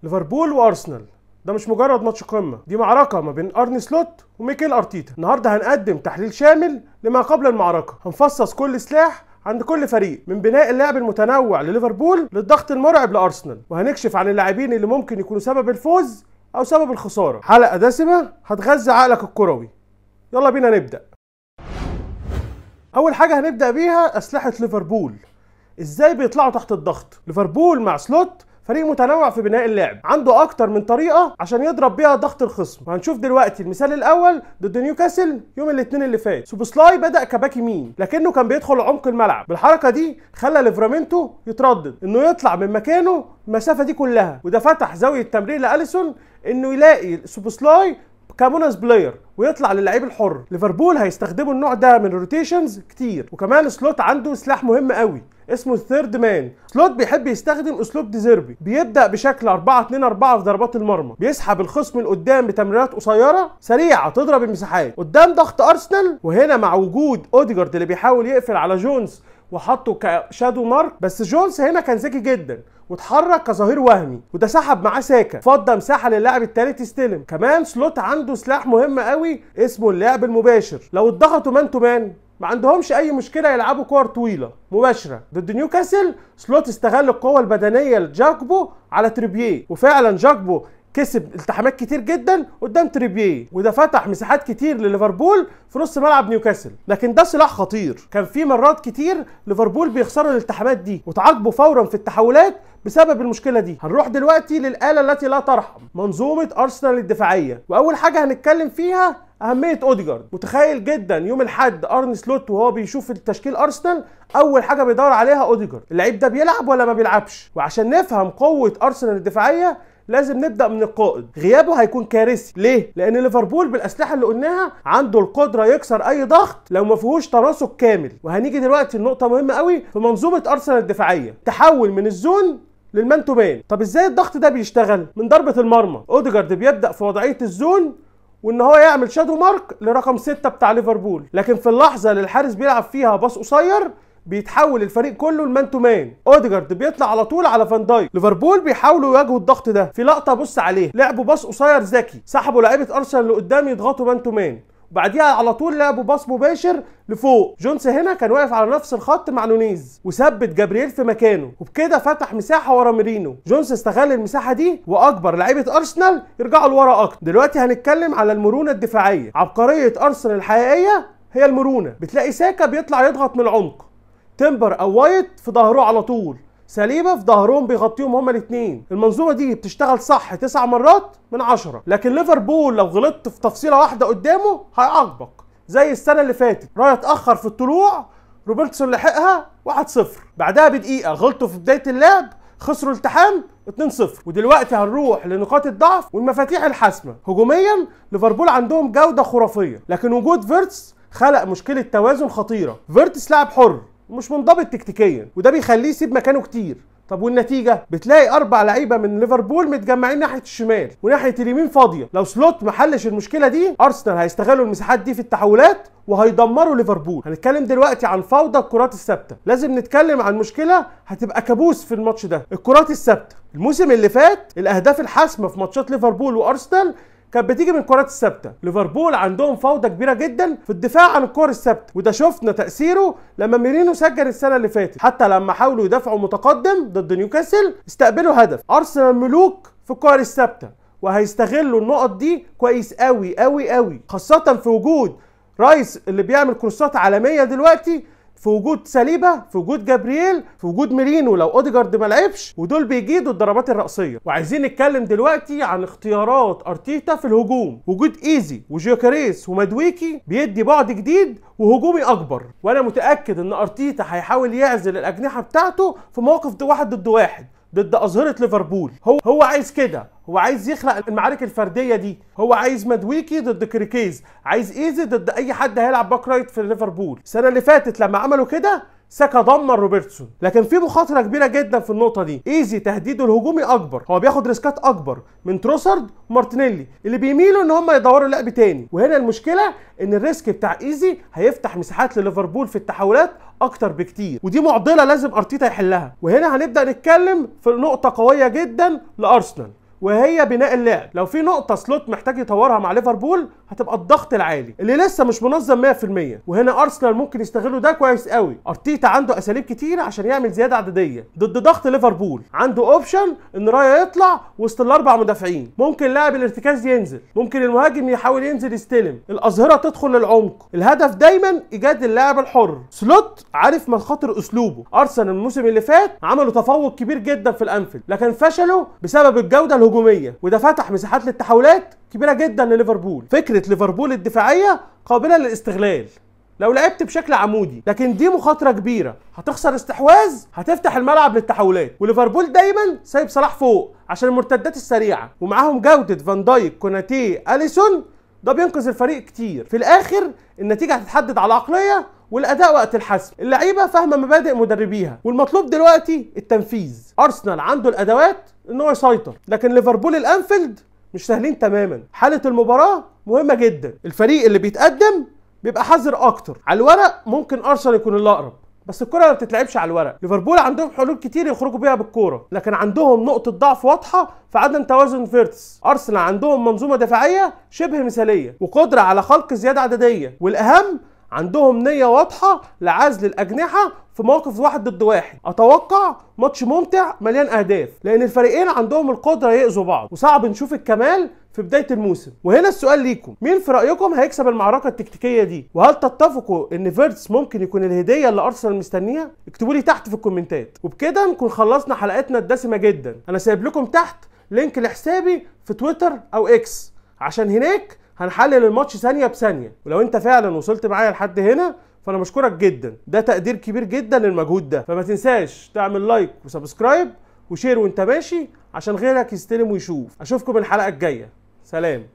ليفربول وارسنال ده مش مجرد ماتش قمة، دي معركة ما بين ارني سلوت وميكيل ارتيتا. النهارده هنقدم تحليل شامل لما قبل المعركة، هنفصص كل سلاح عند كل فريق، من بناء اللعب المتنوع لليفربول للضغط المرعب لارسنال، وهنكشف عن اللاعبين اللي ممكن يكونوا سبب الفوز او سبب الخسارة. حلقة دسمة هتغذي عقلك الكروي، يلا بينا نبدا. اول حاجة هنبدا بيها اسلحة ليفربول، ازاي بيطلعوا تحت الضغط. ليفربول مع سلوت فريق متنوع في بناء اللعب، عنده اكتر من طريقه عشان يضرب بيها ضغط الخصم. وهنشوف دلوقتي المثال الاول ضد نيوكاسل يوم الاثنين اللي فات. سوبوسلاي بدا كباك يمين لكنه كان بيدخل عمق الملعب، بالحركة دي خلى ليفرامينتو يتردد انه يطلع من مكانه المسافة دي كلها، وده فتح زاوية تمرير لاليسون انه يلاقي سوبوسلاي ك bonus player ويطلع للعيب الحر. ليفربول هيستخدموا النوع ده من ال rotations كتير، وكمان سلوت عنده سلاح مهم قوي اسمه ال third man. سلوت بيحب يستخدم اسلوب ديزيربي، بيبدا بشكل 4-2-4 في ضربات المرمى، بيسحب الخصم لقدام بتمريرات قصيرة سريعة تضرب المساحات قدام ضغط ارسنال. وهنا مع وجود اوديجارد اللي بيحاول يقفل على جونز وحطه ك shadow mark، بس جونز هنا كان ذكي جدا واتحرك كظهير وهمي، وده سحب معاه ساكا، فضى مساحة للاعب الثالث يستلم. كمان سلوت عنده سلاح مهم قوي اسمه اللعب المباشر، لو اتضغطوا man to man ما عندهمش اي مشكلة يلعبوا كور طويلة مباشرة. ضد نيوكاسل سلوت استغل القوة البدنية لجاكبو على تريبيه، وفعلا جاكبو كسب التحامات كتير جدا قدام تريبيه، وده فتح مساحات كتير لليفربول في نص ملعب نيوكاسل. لكن ده سلاح خطير، كان في مرات كتير ليفربول بيخسروا الالتحامات دي وتعاقبوا فورا في التحولات بسبب المشكلة دي. هنروح دلوقتي للاله التي لا ترحم، منظومة ارسنال الدفاعية. واول حاجة هنتكلم فيها اهمية اوديجارد. متخيل جدا يوم الاحد ارني سلوت وهو بيشوف التشكيل ارسنال اول حاجة بيدور عليها اوديجارد، اللعيب ده بيلعب ولا ما بيلعبش. وعشان نفهم قوة ارسنال الدفاعية لازم نبدا من القائد، غيابه هيكون كارثي. ليه؟ لان ليفربول بالاسلحة اللي قلناها عنده القدرة يكسر اي ضغط لو ما فيهوش تناسق كامل. وهنيجي دلوقتي لنقطة مهمة قوي في منظومة ارسنال الدفاعية، تحول من ال zone لل man to man. طب ازاي الضغط ده بيشتغل؟ من ضربه المرمى، اوديجارد بيبدا في وضعية ال zone وان هو يعمل shadow mark لرقم 6 بتاع ليفربول، لكن في اللحظة اللي الحارس بيلعب فيها pass قصير بيتحول الفريق كله ل man to man. اوديجارد بيطلع على طول على فان دايك. ليفربول بيحاولوا يواجهوا الضغط ده، في لقطة بص عليها لعبوا pass قصير ذكي، سحبوا لعيبة ارسنال لقدام يضغطوا man to man، وبعديها على طول لعبوا pass مباشر لفوق. جونز هنا كان واقف على نفس الخط مع نونيز وثبت جابرييل في مكانه، وبكده فتح مساحة ورا ميرينو. جونز استغل المساحة دي واجبر لعيبة ارسنال يرجعوا لورا اكتر. دلوقتي هنتكلم على المرونة الدفاعية. عبقرية ارسنال الحقيقية هي المرونة، بتلاقي ساكا بيطلع يضغط من العمق، تمبر او وايت في ظهره على طول، سليبه في ظهرهم بيغطيهم هما الاثنين. المنظومة دي بتشتغل صح 9 مرات من 10، لكن ليفربول لو غلطت في تفصيله واحدة قدامه هيعاقبك، زي السنة اللي فاتت رايا اتاخر في الطلوع، روبرتسون لحقها 1-0، بعدها بدقيقة غلطوا في بداية اللعب خسروا التحام 2-0. ودلوقتي هنروح لنقاط الضعف والمفاتيح الحاسمة. هجوميا ليفربول عندهم جوده خرافية، لكن وجود فيرتس خلق مشكلة توازن خطيرة. فيرتس لاعب حر مش منضبط تكتيكيا، وده بيخليه يسيب مكانه كتير. طب والنتيجة؟ بتلاقي 4 لعيبة من ليفربول متجمعين ناحية الشمال وناحية اليمين فاضية. لو سلوت ما حلش المشكلة دي ارسنال هيستغلوا المساحات دي في التحولات وهيدمروا ليفربول. هنتكلم دلوقتي عن فوضى الكرات الثابتة، لازم نتكلم عن مشكلة هتبقى كابوس في الماتش ده، الكرات الثابتة. الموسم اللي فات الاهداف الحاسمة في ماتشات ليفربول وارسنال كانت بتيجي من الكرات الثابتة. ليفربول عندهم فوضى كبيرة جدا في الدفاع عن الكور الثابتة، وده شفنا تاثيره لما ميرينو سجل السنة اللي فاتت. حتى لما حاولوا يدافعوا متقدم ضد نيوكاسل استقبلوا هدف. ارسنال ملوك في الكور الثابتة وهيستغلوا النقط دي كويس قوي قوي قوي، خاصة في وجود رايس اللي بيعمل كروسات عالمية دلوقتي، في وجود ساليبا، في وجود جابرييل، في وجود ميرينو لو اوديجارد ما لعبش، ودول بيجيدوا الضربات الرأسية. وعايزين نتكلم دلوقتي عن اختيارات ارتيتا في الهجوم. وجود ايزي وجيوكاريس ومادويكي بيدي بعد جديد وهجومي اكبر، وانا متأكد ان ارتيتا هيحاول يعزل الاجنحة بتاعته في موقف 1 ضد 1 ضد أظهرة ليفربول. هو عايز كده، هو عايز يخلق المعارك الفردية دي، هو عايز مادويكي ضد كريكيز، عايز ايزي ضد اي حد هيلعب back right في ليفربول. السنة اللي فاتت لما عملوا كده ساكا دمر روبرتسون، لكن في مخاطره كبيرة جدا في النقطة دي. ايزي تهديده الهجومي اكبر، هو بياخد risk ات اكبر من تروسارد ومارتينيلي اللي بيميلوا ان هم يدوروا لعب تاني. وهنا المشكلة ان ال risk بتاع ايزي هيفتح مساحات لليفربول في التحولات اكتر بكتير، ودي معضلة لازم ارتيتا يحلها. وهنا هنبدا نتكلم في نقطة قوية جدا لارسنال، وهي بناء اللعب. لو في نقطة سلوت محتاج يطورها مع ليفربول هتبقى الضغط العالي اللي لسه مش منظم 100%، وهنا ارسنال ممكن يستغلوا ده كويس قوي. ارتيتا عنده اساليب كتير عشان يعمل زيادة عددية ضد ضغط ليفربول، عنده option ان رايا يطلع وسط الاربع مدافعين، ممكن لاعب الارتكاز ينزل، ممكن المهاجم يحاول ينزل يستلم، الاظهرة تدخل للعمق. الهدف دايما ايجاد اللاعب الحر. سلوت عارف مخاطر اسلوبه. ارسنال الموسم اللي فات عملوا تفوق كبير جدا في الانفيلد، لكن فشلوا بسبب الجودة الهجومية، وده فتح مساحات للتحولات كبيرة جدا لليفربول. فكرة ليفربول الدفاعية قابله للاستغلال لو لعبت بشكل عمودي، لكن دي مخاطره كبيرة، هتخسر استحواذ، هتفتح الملعب للتحولات. وليفربول دايما سايب صلاح فوق عشان المرتدات السريعة، ومعاهم جوده فان دايك، كوناتي، اليسون، ده بينقذ الفريق كتير. في الاخر النتيجة هتتحدد على العقلية والاداء وقت الحسم. اللعيبة فاهمه مبادئ مدربيها، والمطلوب دلوقتي التنفيذ. ارسنال عنده الادوات ان هو يسيطر، لكن ليفربول الانفيلد مش سهلين تماما. حاله المباراة مهمة جدا، الفريق اللي بيتقدم بيبقى حذر اكتر. على الورق ممكن ارسنال يكون الاقرب، بس الكرة ما بتتلعبش على الورق. ليفربول عندهم حلول كتير يخرجوا بيها بالكورة، لكن عندهم نقطة ضعف واضحة في عدم توازن فيرتس. ارسنال عندهم منظومة دفاعية شبه مثالية وقدرة على خلق زيادة عددية، والأهم عندهم نية واضحة لعزل الأجنحة في مواقف 1 ضد 1. أتوقع ماتش ممتع مليان أهداف، لأن الفريقين عندهم القدرة يأذوا بعض، وصعب نشوف الكمال في بداية الموسم. وهنا السؤال ليكم، مين في رأيكم هيكسب المعركة التكتيكية دي؟ وهل تتفقوا إن فيرتس ممكن يكون الهدية اللي أرسنال مستنيها؟ اكتبوا لي تحت في الكومنتات. وبكده نكون خلصنا حلقتنا الدسمة جدا. أنا سايب لكم تحت link لحسابي في تويتر أو إكس، عشان هناك هنحلل الماتش ثانية بثانية. ولو انت فعلا وصلت معايا لحد هنا فانا بشكرك جدا، ده تقدير كبير جدا للمجهود ده. فما تنساش تعمل like و subscribe و share وانت ماشي عشان غيرك يستلم ويشوف. اشوفكم الحلقة الجاية، سلام.